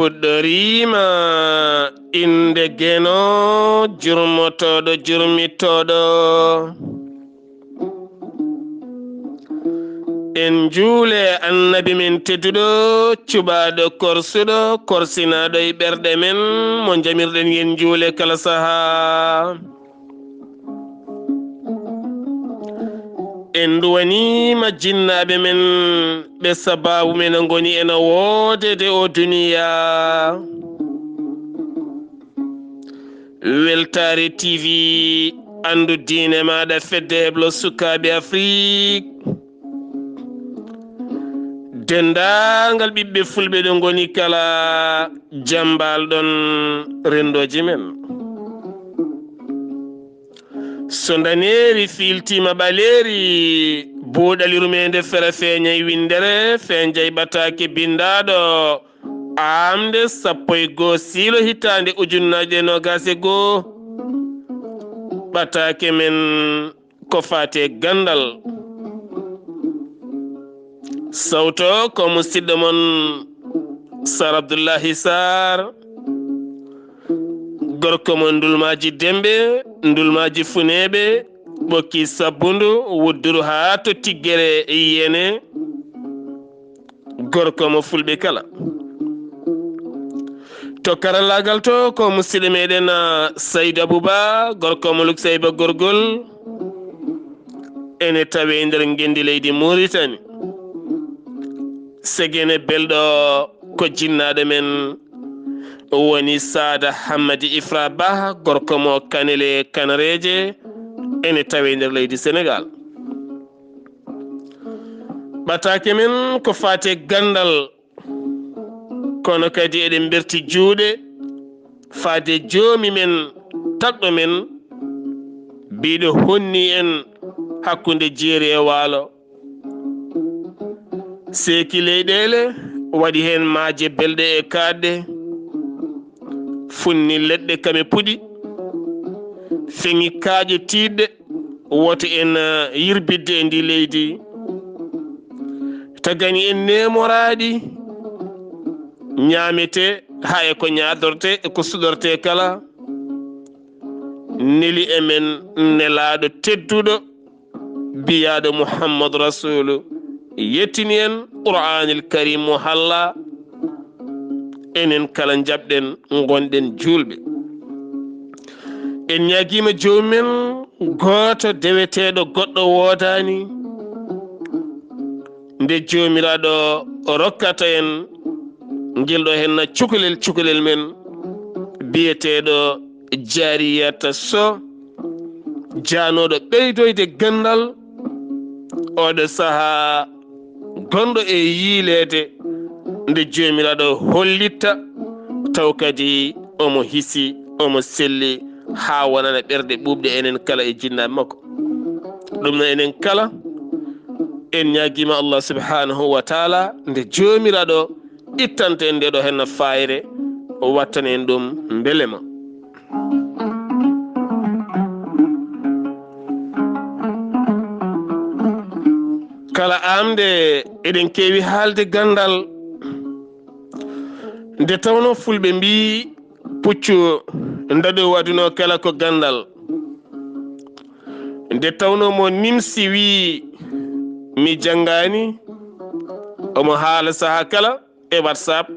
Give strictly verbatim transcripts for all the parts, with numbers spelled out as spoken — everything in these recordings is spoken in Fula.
Fuɗɗoriima innde Geno, jurmotooɗo, jurmitooɗo. En njuule Annabi men tedduɗo, cuɓaaɗo, korsuɗo, korsinaaɗo e ɓerɗe men, mo njamirɗen yen njuule kala sahaa. En nduwaniima jinnaaɓe men, ɓe sabaabu men ngoni ena woodede o duniyaa. Weltaare T V, anndu diine maaɗa, fedde heblo sukaaɓe Afrik. Denndaangal ɓiɓɓe fulɓe ɗo ngoni kala, jam mbaal-ɗon renndooji men. So ndaneeri fiiltiima ɓaleeri, buuɗali rumeende fere feeñay winndere, feeñjay ɓataake binndaaɗo, aamde sappo e goo siilo hitaande ujunnaaje noogaas e goo. Ɓataake men ko faati e ganndal. Sawto ko musidɗo mon Sar Abdullahi Sar, gorko mo Ndulmaaji Demɓe, Ndulmaaji Funeeɓe, ɓokki sabbundu, wudduru haa to tiggere yene. Gorko mo fulɓe kala. To karallaagal to ko musidɗo meɗen, ah, Saydou Abouba, gorko mo Luksayba Gorgol. Ene tawe nder ngenndi leydi Mauritanie. Segene belɗo ko jinnaaɗo men woni Saada Hammadi Ifra Bah, gorko mo Kanele Kanareeje, ene tawe nder leydi Senegal. Ɓataake men ko faati e ganndal, kono kadi eɗen mberti juuɗe faade joomi men, tagɗo men, biiɗo honni en hakkunde jeeri e waalo. Seeki leyɗeele, waɗi heen maaje belɗe e kaaɗɗe, funni leɗɗe kame puɗi, feŋi kaaƴe tiiɗɗe, wota en, eh, yirbidde e ndi leydi. Tagani en neemoraaɗi, ñaamete, haa e ko ñaadorte, e ko suɗorte kala. Neli e men nelaaɗo tedduɗo, biyaaɗo Muhammadu Rasuulu, yettini en Qur'aanil Kariim mo halla enen kala njaɓɗen, ngonɗen juulɓe. En ñaagiima Joomi men gooto deweteeɗo, goɗɗo woodaani. Nde Joomiraaɗo rokkata en ngel ɗo henna cukalel, cukalel men biyeteeɗo Jaariyata Soh, jaanooɗo ɓeydoyde ganndal, oɗo sahaa gonɗo e yiileede nde Joomiraaɗo hollitta, taw kadi omo hisi, omo selli, haa wonana ɓerɗe ɓuuɓɗe enen kala e jinnaaɓe makko. Ɗum no enen kala, en ñaagiima Allah subhanahu wa taala nde Joomiraaɗo ittanta en nde ɗo henna faayre, o wattana en ɗum mbelema. Kala aamde eɗen keewi haalde ganndal, nde tawnoo fulɓe mbii, puccu ndaɗo waɗunoo kala ko ganndal. Nde tawnoo mo nimsi wii, "Mi janngaani," omo haala sahaa kala e WhatsApp.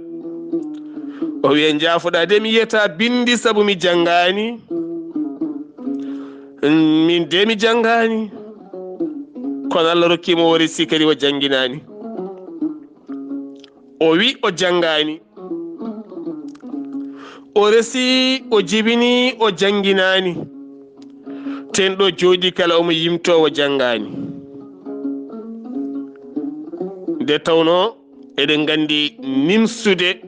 O wiya, "Njaafoɗaa de, mi yiyataa binndi sabu mi janngaani. Min de mi janngaani." Kono Allah rokkiimo o resi kadi o jannginaani. O wi o janngaani. O resi, o jibini, o jannginaani. Ten ɗo jooɗi kala omo yimtoo o janngaani. Nde tawnoo eɗen nganndi nimsude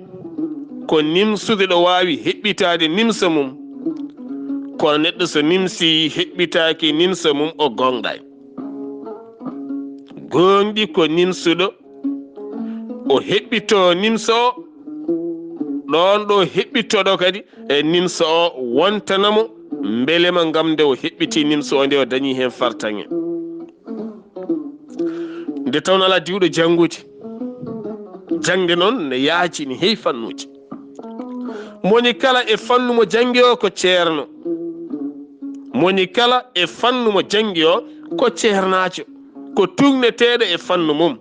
ko nimsude ɗo waawi heɓɓitaade nimsa mum. Kono neɗɗo so nimsi heɓɓitaaki nimsa mum, o goongɗaani. Goongɗi ko nimsuɗo, o heɓɓitoo nimsa o, ɗoon ɗo heɓɓittooɗo kadi e nimsa o wontana mo mbelema ngam nde o heɓɓitii nimsa o, nde o dañii heen fartaŋŋe. Nde tawnoo alaa diwɗo janngude, jaŋde noon ne yaaji, ne heewi fannuuji. Moni kala e fannu mo janngi o ko ceerno. Moni kala e fannu mo janngi o ko ceernaajo, ko tuugneteeɗo e fannu mum.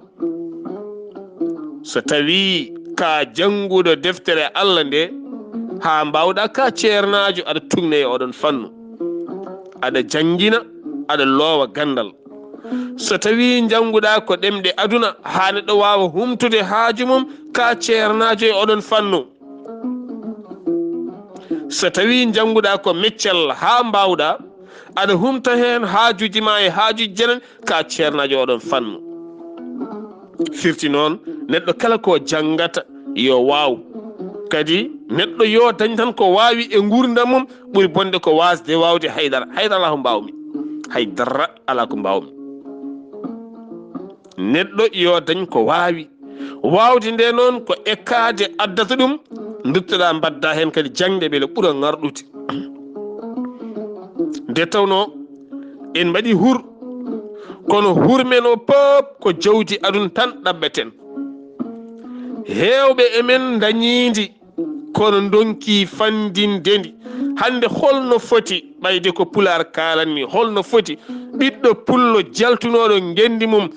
So tawii ka jannguɗo deftere Allah nde, haa mbaawɗa ka ceernaajo, aɗa tuugne e oɗon fannu. Aɗa janngina, aɗa loowa ganndal. So tawii njannguɗa ko ɗemɗe aduna, haa neɗɗo waawa humtude haaju mum, ka ceernaajo e oɗon fannu. So tawii njannguɗa ko meccal haa mbaawɗa, aɗa humta heen haajuuji ma e haajuuji jenen, ka ceernaajo oɗon fannu. Firti noon, neɗɗo kala ko janngata yo waaw. Kadi neɗɗo yo dañ tan ko waawi e nguurndam mum, ɓuri bonde ko waasde waawde haydara. Haydara alaa ko mbaawmi. Haydara alaa ko mbaawmi. Neɗɗo yo dañ ko waawi. Waawde nde noon ko ekkaade addata ɗum, nduttoɗaa mbaɗda heen kadi jaŋde mbele ɓura ŋarɗude. Nde tawnoo en mbaɗi hur, kono hur men o pop ko jawdi aduna tan ɗaɓɓeten. Heewɓe e men ndañiindi, kono ndonki fanndinde ndi. Hannde holno foti, ɓayde ko Pulaar kaalanmi, holno foti ɓiɗɗo pullo jaltunooɗo ngenndi mum,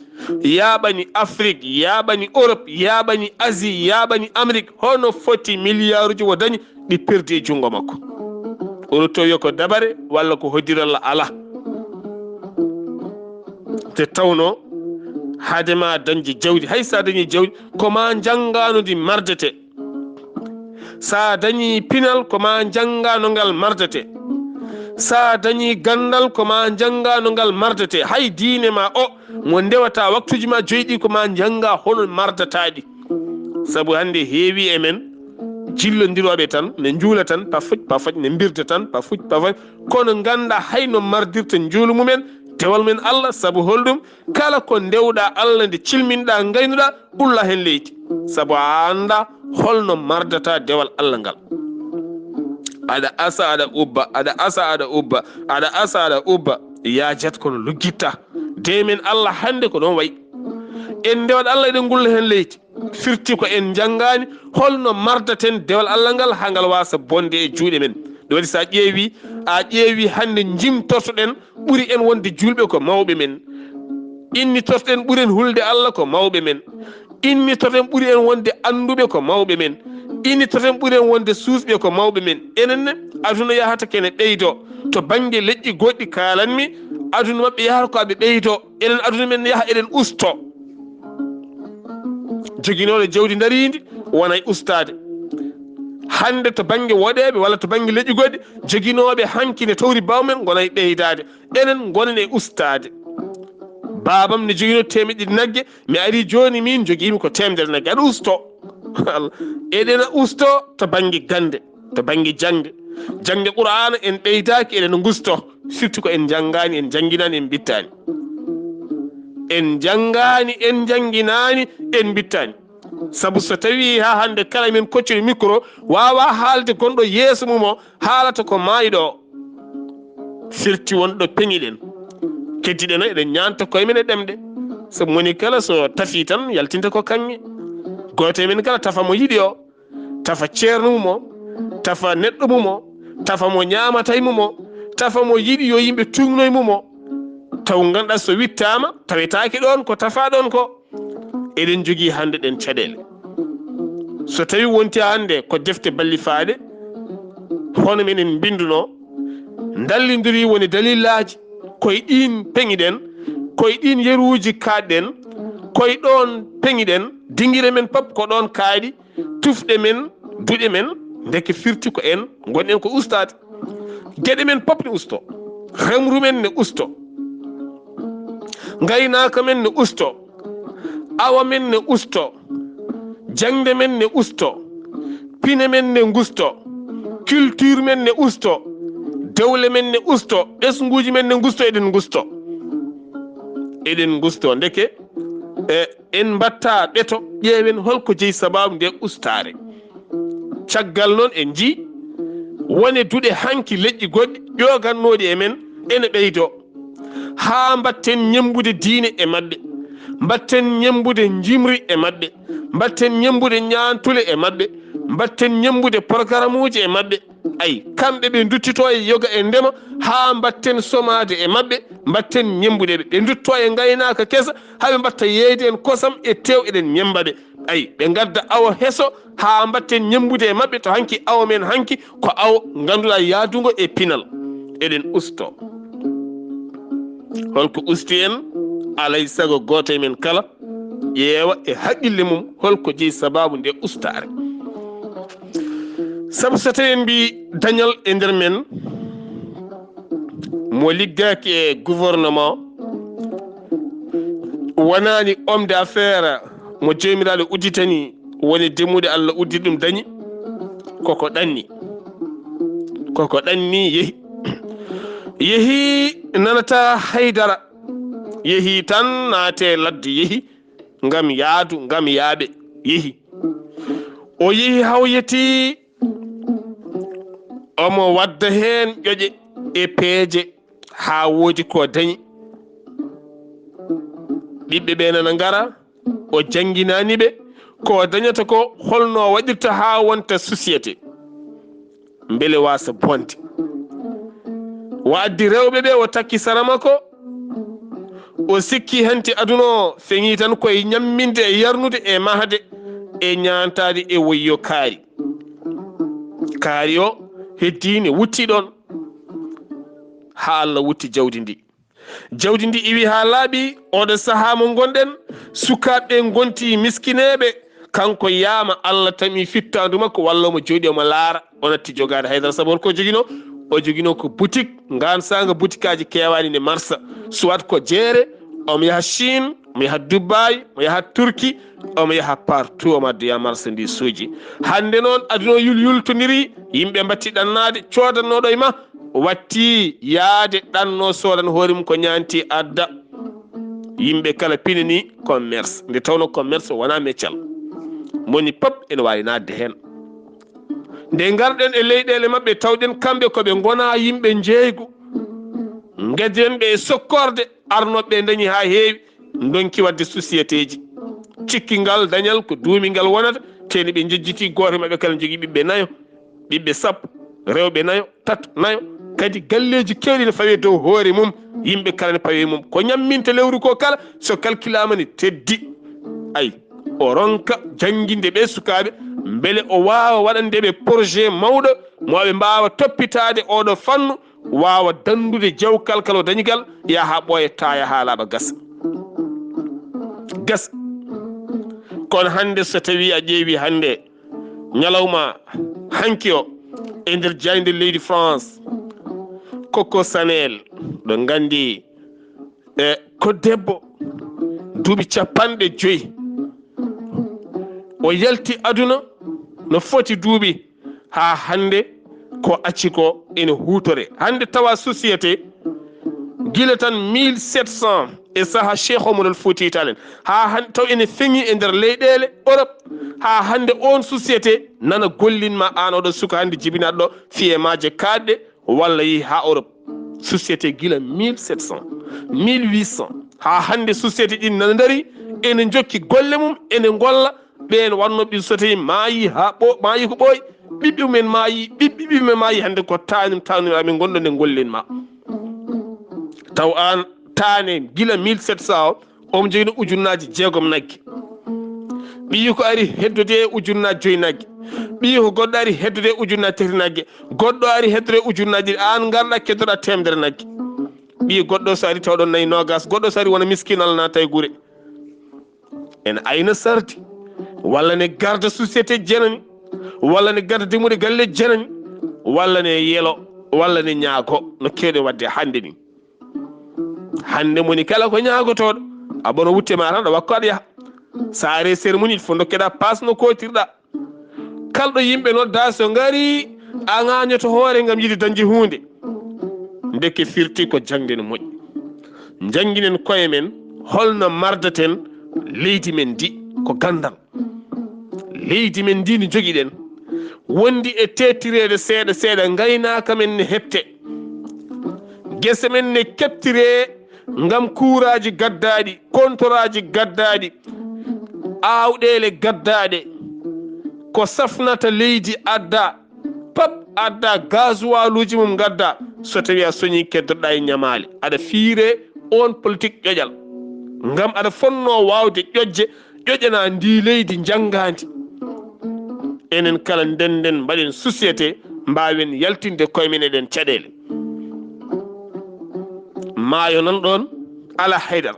yaaɓani Afrik, yaaɓani Orop, yaaɓani Asie, yaaɓani Amrik, hono foti miliyaaruuji o dañi ɗi perdi e junngo makko? Oɗo tawi ko dabare walla ko hoddiralla alaa. Nde tawnoo hade ma dañde jawdi, hay so a dañii jawdi, ko ma njanngaano ndi mardete. So a dañii pinal, ko ma njanngaano ngal mardete. So a dañii ganndal, ko ma njanngaano ngal mardete. Hay diine ma o mo ndewata waktuuji ma joyi ɗi, ko ma njannga hono mardataa ɗi. Sabu hannde heewi e men jillondirooɓe tan, ne njuula tan, pafuj, pafuj, ne mbirda tan, pafuj, pafuj. Kono ngannda hay no mardirta njuulu mumen, dewal men Allah, sabu holɗum? Kala ko ndewɗa Allah, nde cilminɗa, ngaynuɗa, ulla heen leydi. Sabu a annda holno mardata dewal Allah ngal. Aɗa asa, aɗa ubba, aɗa asa, aɗa ubba, aɗa asa, aɗa ubba. Yaajat kono luggitta. De men Allah hannde ko ɗon wayi. En ndewat Allah, eɗen ngulla heen leydi. Firti ko en njanngaani holno mardaten dewal Allah ngal haa ngal waasa bonde e juuɗe men. Ɗum waɗi so a ƴeewi, a ƴeewi hannde njimtortoɗen ɓuri en wonde juulɓe ko mawɓe men. Innitortoɗen ɓuri en hulde Allah ko mawɓe men. Innitortoɗen ɓuri en wonde annduɓe ko mawɓe men. Innitortoɗen ɓuri en wonde suusɓe ko mawɓe men. Enen ne, aduna yahata kene ɓeydo. To bannge leƴƴi goɗɗi kaalanmi, aduna maɓɓe yahata ko aɓe ɓeydo. Enen aduna men yaha eɗen usto. Joginooɗo jawdi ndariindi wonay ustaade. Hannde to bannge woɗeeɓe walla to bannge leƴƴi goɗɗi, joginooɓe hanki ne tawri baaw men ngonay ɓeydaade. Enen ngonen e ustaade. Baabam ne joginoo teemeɗɗe ɗiɗi nagge, mi ari jooni min jogiimi ko teemedere nagge. Aɗa usto. Allah. Eɗen usto to bannge gannde, to bannge jaŋde. Jaŋde Qur'aana en ɓeydaaki, eɗen ngusto. Surtout ko en njanngaani, en njannginaani, en mbittaani. En njanngaani, en njannginaani, en mbittaani. Sabu so tawii haa hannde kala men koccuɗo micro waawaa haalde gonɗo yeeso mum o haalata ko maayɗo o. Firti won ɗo peŋiɗen. Keddiɗen o eɗen ñaanta koye men e ɗemɗe. Sabu moni kala so tafii tan yaltinta ko kaŋŋe. Gooto e men kala tafa mo yiɗi o. Tafa ceerno mum o, tafa neɗɗo mum o, tafa mo ñaamata e mum o, tafa mo yiɗi yo yimɓe tuugno e mum o. Taw ngannduɗaa so wittaama, tawetaake ɗoon ko tafaa ɗoon ko. Eɗen njogii hannde ɗeen caɗeele. So tawii wonti hannde ko defte ballifaaɗe, hono minen mbinndunoo, ndallindiri woni dalillaaji, koye ɗiin peŋiɗen, koye ɗiin yeruuji kaaɗɗen, koye ɗoon peŋiɗen, dingire men pop ko ɗoon kaaɗi, tufɗe men, duɗe men, ndeke firti ko en ngonɗen ko ustaade. Geɗe men pop ne usto, remru men ne usto, ngaynaaka men ne usto, awa men ne usto, jaŋde men ne usto, pine men ne ngusto, culture men ne usto, dewle men ne usto, ɓesnguuji men ne ngusto, eɗen ngusto. Eɗen ngusto, ndeke, e, en mbatta ɓeto, ƴeewen holko jeyi sabaabu nde ustaare. Caggal noon en njii wone duɗe hanki leƴƴi goɗɗi ƴoogannooɗi e men ene ɓeydoo. Haa mbatten ñemmbude diine e maɓɓe, mbatten ñemmbude njimri e maɓɓe, mbatten ñemmbude ñaantule e maɓɓe, mbatten ñemmbude programme uji e maɓɓe. Ay, kamɓe ɓe nduttitoo e yoga e ndema, haa mbatten somaade e maɓɓe, mbatten ñemmbude ɓe. Ɓe nduttoo e ngaynaaka kesa, haa ɓe mbatta yeeyde en kosam e teew, eɗen ñemmba ɓe. Ay, ɓe ngadda awo heso, haa mbatten ñemmbude e maɓɓe, to hanki awo men hanki, ko awo ngannduɗaa yaadungo e pinal. Eɗen ustoo. Holko usti en? Alay sago gooto e men kala ƴeewa e haqqille mum holko jeyi sabaabu nde ustaare. Sabu so tawi en mbi dañal e nder men mo liggaaki e gouvernement, wonani homme d'affaires mo Joomiraaɗo udditani, woni demmude Allah udditi ɗum dañi, koko ɗanni. Koko ɗanni yehi. Yehi nanata haydara. Yehi tan naate ladde yehi ngam yaadu, ngam yaaɓe. Yehi. O yehi hawyeti omo wadda heen ƴoƴe e peeje haa woodi ko dañi. Ɓiɓɓe ɓe nana ngara, o jannginaani ɓe ko dañata ko, holno waɗirta haa wonta société, mbele waasa bonde. O addi rewɓe ɓe, o takki sara makko. O sikki hanti aduna o feŋi tan koye ñamminde e yarnude e mahde e ñaantaade e woyyo kaari. Kaari o heddi ne wutti ɗon haa Allah wutti jawdi ndi. Jawdi ndi iwi haa laaɓi. Oɗo sahaa mo ngonɗen, sukaaɓe ngonti miskineeɓe. Kanko yaama Allah tami fittaandu makko, walla omo jooɗi omo laara. O natti jogaade haydara, sabu holko jogino? O jogino ko boutique. Ngaan saanga boutique aji keewaani ne marsa, soit ko jeere, omo yaha Chine, omo yaha Dubai, omo yaha Turki, omo yaha partout, omo addoya marchandise uji. Hannde noon aduna o yul yultondiri, yimɓe mbatti ɗannaade, coodannooɗo e ma watti yaade ɗanno soodan hoore mum ko ñaanti adda. Yimɓe kala pinani commerce, nde tawno commerce wona meccal. Moni pop ene waawi naatde heen. Nde ngarɗen e leyɗeele maɓɓe, tawɗen kamɓe ko ɓe ngona yimɓe njeeygu. Ngadiren ɓe e sokkorde, arnoɓe ɓe dañi haa heewi, ndonki waɗde société ji. Cikki ngal dañal ko duumi ngal wonata, teni ɓe njejjiti gooto e maɓɓe kala jogii ɓiɓɓe nayo, ɓiɓɓe sappo, rewɓe nayo, tato, nayo. Kadi galleeji keewɗi ne fawe dow hoore mum, yimɓe kala ne pawe mum. Ko ñamminta lewru ko kala, so calculaama ne teddi. Ay, o ronka jannginde ɓe sukaaɓe, mbele o waawa waɗande ɓe projet mawɗo mo aɓe mbaawa toppitaade oɗo fannu, waawa danndude jawkal kala o dañi gal, yaha ɓooya taaya haa laaɓa gasa. Gasa. Kono hannde so tawi a ƴeewi hannde ñalawma hanki o e nder jaaynde leydi France, Coco Chanel, ɗo nganndi e ko debbo duuɓi capanɗe joyi, o yalti aduna no foti duuɓi haa hannde ko acci ko ene huutore. Hannde tawa société gila tan mille sept cents e saha Cheikh Omarul Fouti Tall en, haa hannde taw ene feŋi e nder leyɗeele Europe, haa hannde on société nana gollinma aan oɗo suka hannde jibinaɗo ɗo fiye maaje kaaɗɗe walla yehi haa Europe. Société gila mille sept cents, mille huit cents, haa hannde société ɗin nana ndari, ene njokki golle mum, ene ngolla ɓeen wannooɓe ɗin. So tawi maayi haa ɓo-, maayi ko ɓooyi, ɓiɓɓe mumen maayi, ɓiɓɓe ɓiɓɓe mumen maayi, hannde ko taanum taanum amin ngonɗo nde ngollen ma. Taw aan taane gila mille sept cents o, omo jogino ujunnaaji jeegom nagge. Ɓiyi ko ari heddude ujunnaaji joyi nagge. Ɓiyi ko goɗɗo ari heddude ujunnaaji tati nagge. Goɗɗo ari heddude ujunnaaji ɗiɗi. Aan ngarɗa keddoɗa teemedere nagge. Ɓiyi goɗɗo so ari tawɗon nayi noogas. Goɗɗo so ari wona miskinal naata e gure. En ayna sardi. Walla ne garda société jenani. Walla ne garda demuɗe galle jenani. Walla ne yelo. Walla ne ñaago. No keewɗe waɗde hannde ni. Hannde moni kala ko ñaagotooɗo, a ɓono wutte ma tan, ɗo wakko aɗa yaha. So a ari cérémonie, il faut dokkeɗa paas no kootirɗa. Kalɗo yimɓe nodda so ngari, a ŋaañoto hoore ngam yiɗi dañde huunde. Ndeke firti ko jaŋde no moƴƴi. Njannginen koye men holno mardaten leydi men ndi, ko ganndal. Leydi men ndi ndi jogiɗen, wondi e teettireede seeɗa seeɗa, ngaynaaka men ne hepte. Gese men ne keɓtire ngam kuuraaji gaddaaɗi, kontoraaji gaddaaɗi, aawɗeele gaddaaɗe, ko safnata leydi adda, pap adda, gasoiluji mum gadda. So tawi a soñi keddoɗa e ñamaali, aɗa fiire on politique ƴoƴal. Ngam aɗa fonno wawde ƴoƴde, ƴoƴana ndi leydi janngandi. Enen kala ndenden, mbaɗen société, mbawen yaltinde koye men e ɗen caɗeele. Maayo nan ɗon, ala haydara.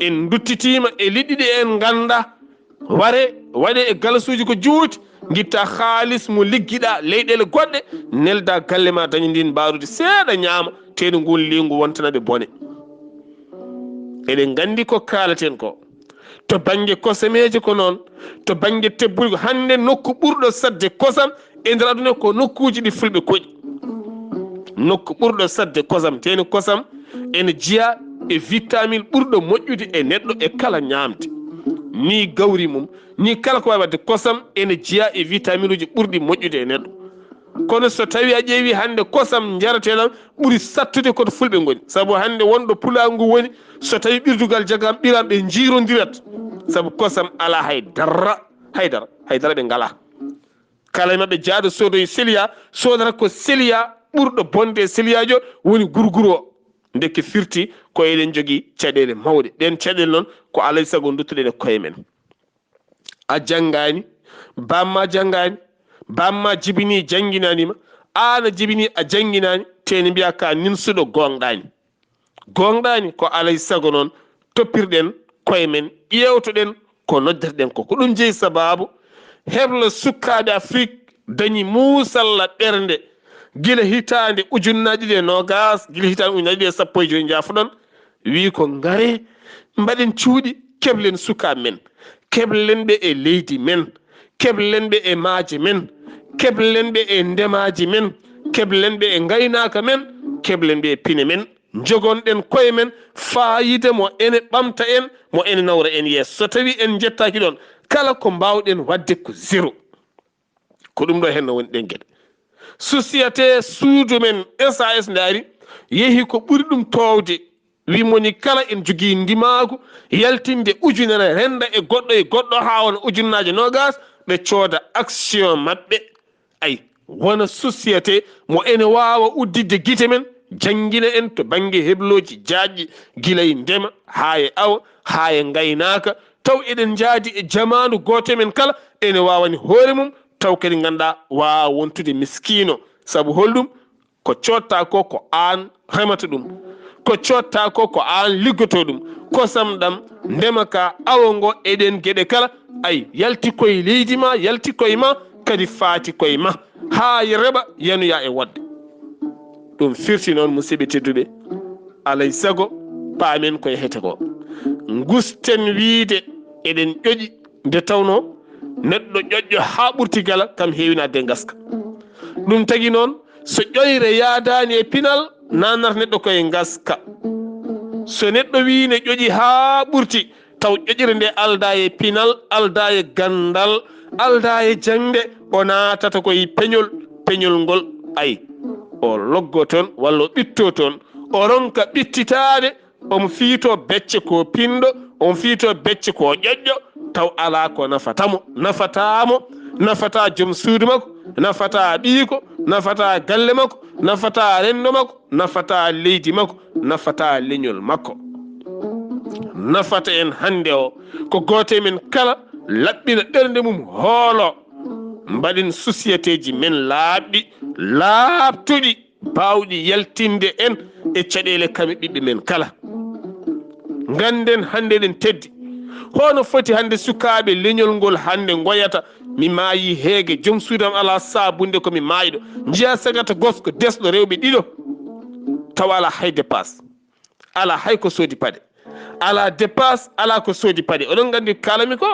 En duttitima e liɗɗi ɗi en ganda, ware, waɗe e galasuuji ko juuti, ngitta haalis mo liggiɗa leyɗeele goɗɗe, nelda galle ma, daña ndin mbaruudi seeɗa ñaama, teeɗu ngun liingu wontana ɓe bone. Eɗen nganndi ko kaalaten ko. To bannge kosameeje ko noon, to bannge tebbude ko, hannde nokku ɓurɗo saɗde kosam e nder aduna ko nokkuuji ɗi fulɓe koƴi. Nokku ɓurɗo saɗde kosam, teeni kosam ene jeyaa e vitamine ɓurɗo moƴƴude e neɗɗo e kala ñaamde. Ni gawri mum, ni kala ko waawi waɗde kosam ene jeyaa e vitaminuuji ɓurɗi moƴƴude e neɗɗo. Kono so tawi a ƴeewi hannde kosam njarateeɗam ɓuri sattude ko to fulɓe ngoni. Sabu hannde wonɗo pulaagu ngu woni, so tawi ɓirdugal jagam ɓiram ɓe njiirondirat. Sabu kosam alaa hay dara, hay dara, hay dara ɓe ngalaa. Kala e maɓɓe jaaɗo soodoyi seliya, soodata ko seliya ɓurɗo bonde e seliyaajo woni gurguru o. Ndeke firti ko eɗen jogii caɗeele mawɗe. Ɗeen caɗeele noon ko alay sago duttuɗen e koye men. A janngaani, bamma janngaani, bamma jibini jannginaani ma, aan a jibini a jannginaani, teeni mbiya ka ninsuɗo goongɗaani. Goongɗaani ko alay sago noon toppirɗen koye men, ƴeewtoɗen ko noddirɗen ko. Ko ɗum jeyi sabaabu heblo sukkaaɓe Afrik dañi muusalla ɓernde gila hitaande ujunnaaji ɗiɗi e noogas, gila hitaande ujunnaaji ɗiɗi e sappo e joy, njaafoɗon, wi ko ngare mbaɗen cuuɗi, keblen sukaaɓe men, keblen ɓe e leydi men, keblen ɓe e maaje men, keblen ɓe e ndemaaji men, keblen ɓe e ngaynaaka men, keblen ɓe e pine men. Njogonɗen koye men faayiida mo ene ɓamta en, mo ene nawra en yeeso. So tawi en njettaaki ɗoon, kala ko mbaawɗen waɗde ko zéro. Ko ɗum ɗo henno woni ɗen geɗe. Société suudu men S A S ndaari, yehi ko ɓuri ɗum toowde. Wi moni kala en jogii ndimaagu yaltinde ujunere rennda e goɗɗo e goɗɗo haa wona ujunnaaje noogas, ɓe cooda action maɓɓe. Ay, wona société mo ene waawa udditde gite men, janngina en to bannge heblooji jaajɗi, gila e ndema, haa e awo, haa e ngaynaaka, taw eɗen njaadi e jamaanu gooto men kala ene waawani hoore mum, taw kadi ngannduɗaa waawaa wontude miskiino. Sabu holɗum? Ko coodtaa ko, ko aan remata ɗum. Ko coodtaa ko, ko aan liggotoo ɗum. Kosam ɗam, ndema ka, awo ngo, e ɗeen geɗe kala, ay, yalti koye leydi ma, yalti koye ma, kadi faati koye ma. Haa reɓa yanoya e woɗde. Ɗum firti noon, musidɓe tedduɓe, alay sago paamen ko yahete ko. Ngusten wiide eɗen ƴoƴi, nde tawnoo neɗɗo ƴoƴƴo haa ɓurti gila, kam heewinaade ngaska. Ɗum tagi noon, so ƴoyre yaadaani e pinal, naatnata neɗɗo ko e ngaska. So neɗɗo wii ne ƴoƴi haa ɓurti, taw ƴoƴre nde aldaa e pinal, aldaa e ganndal, aldaa e jaŋde, o naatata ko e peñol, peñol ngol, ay, o loggo toon walla o ɓitto toon, o ronka ɓittitaade, omo fiito becce ko pinɗo, omo fiito becce ko ƴoƴƴo, taw alaa ko nafata mo, nafataa mo, nafataa joom suudu makko, nafataa ɓiiko, nafataa galle makko, nafataa renndo makko, nafataa leydi makko, nafataa leñol makko. Nafata en hannde o ko gooto e men kala laɓɓina ɓernde mum, hoolo, mbaɗen sociétéji men laaɓɗi, laaɓtuɗi, baawɗi yaltinde en e caɗeele kame ɓiɓɓe men kala. Ngannden hannde eɗen teddi. Hono foti hannde sukaaɓe leñol ngol hannde ngoyata, mi maayi heege, joom suudam alaa saabunde ko mi maayɗo. Njiya sagata gosko desɗo rewɓe ɗiɗo, tawa alaa hay dépasse, alaa hay ko soodi paɗe, alaa dépasse, alaa ko soodi paɗe. Oɗon nganndi kaalami ko?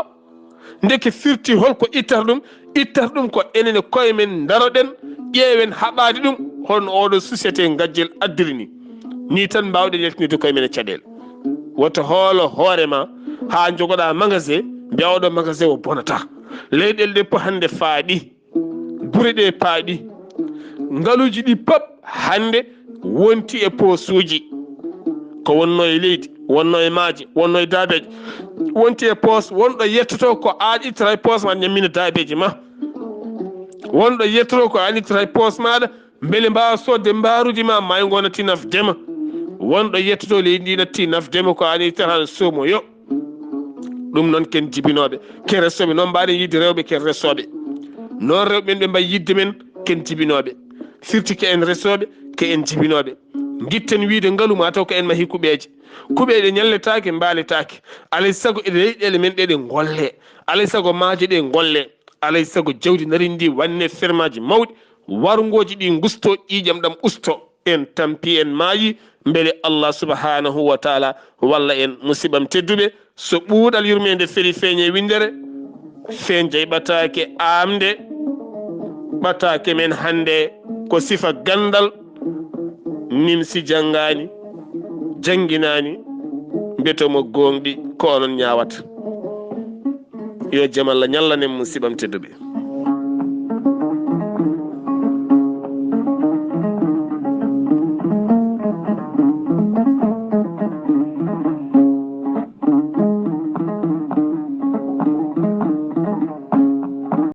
Ndeke firti holko ittata ɗum? Ittata ɗum ko enen e koye men ndaroɗen, ƴeewen haɓaade ɗum, hono oɗo société ngajjel addiri ni. Ni tan mbaawɗen yaltinirde koye men e caɗeele. Woto hoolo hoore ma haa njogoɗaa magasin, mbiya oɗo magasin o bonata. Leyɗeele ɗe fof hannde faaɗi. Gure ɗe paaɗi. Ngaluuji ɗi pop hannde wonti e poosuuji. Ko wonnoo e leydi, wonnoo e maaje, wonnoo e daabeeje. wonti e poos, wonɗo yettoto ko aan ittata e poos ma, ñammina daabeeji ma. Wonɗo yettoto ko aan ittata e poos maaɗa, mbele mbaawa soodde mbaaruuji ma, maayo ngo natti nafde ma. Wonɗo yettoto leydi ndi natti nafde ma, ko aan ittata no soomoyo. Ɗum noon ken jibinooɓe, ken resooɓe, noon mbaaɗen yiɗde rewɓe ken resooɓe. Noon rewɓe men ɓe mbayi yiɗde men, ken jibinooɓe. Firti ko en resooɓe, ko en jibinooɓe. Ngitten wiide ngalu ma taw ko en mahi kuɓeeje. Kuɓeeje ñalletaake, mbaaletaake. Alay sago e leyɗeele men ɗe ɗe ngolle. Alay sago maaje ɗe ngolle. Alay sago jawdi nari ndi wanne fermaaji mawɗi. Warngooji ɗi ngusto, ƴiiƴam ɗam usto. En tampi, en maayi, mbele Allah subhanahu wa taala walla en. Musiɓam tedduɓe, so ɓuuɗal yurmeende feli feeñe winndere, feen jey ɓataake aamde, ɓataake men hannde ko sifa ganndal, nimsi janngaani, jannginaani, mbiyeto mo gooŋɗi, ko onon ñaawata. Yo jam Allah ñallanen musiɓam tedduɓe.